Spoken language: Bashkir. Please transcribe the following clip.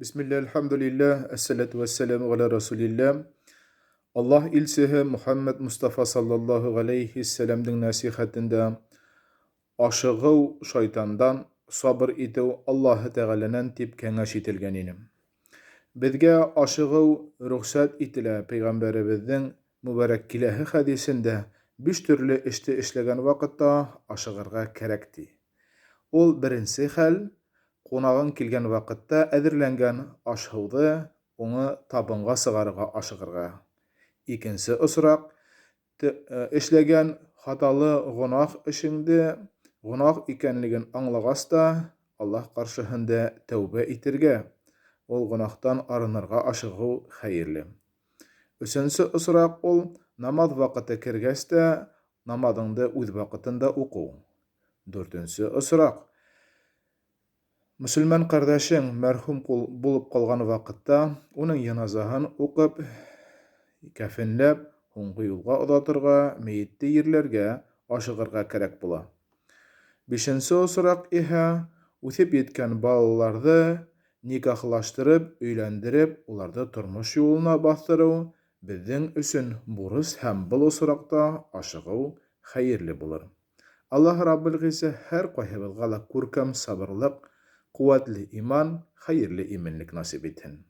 Бисмилла, әлхәмдүлилләһ, әссәләтү вәссәләмү ғәлә расулилләһ. Аллаһ илсеһе Мухәммәд Мустафа саллаллаһу ғәләйһи сәләмдең нәсихәтендә ашығыу шайтандан, сабыр итеү Аллаһы Тәғәләнән тип кәңәш ителгән ине. Беҙгә ашығыу рөхсәт ителә пәйғәмбәребеҙҙең мөбәрәк киләһе хәдисендә биш төрлө эште эшләгән ваҡытта ашығырға кәрәк ти. Ул беренсе хәл, ҡунағың килгән ваҡытта әҙерләнгән аш-һыуҙы уны табынға сығарырға ашығырға. Икенсе осраҡ, эшләгән хаталы гонаһ эшеңде гонаһ икәнлеген аңлағас та, Аллаһ ҡаршыһында тәүбә итергә, ул гонаһтан арынырға ашығыу хәйерле. Өсөнсө осраҡ ул намаҙ ваҡыты кергәс тә намаҙыңды үҙ ваҡытында уҡыу. Дүртенсе осраҡ мөселман ҡәрҙәшең мәрхүм булып ҡалған ваҡытта уның йыназаһын уҡып, кәфенләп, һуңғы юлға оҙатырға, мәйетте ерләргә ашығырға кәрәк була. Бишенсе осраҡ иһә үҫеп еткән балаларҙы никахлаштырып, өйләндереп, уларҙы тормош юлына баҫтырыу беҙҙең өсөн бурыс һәм был осраҡта ашығыу хәйерле булыр. Аллаһ Раббул Ғиззә һәр ҡайһыбыҙға ла күркәм сабырлыҡ, ҡеүәтле иман, хәйерле именлек насип итһен.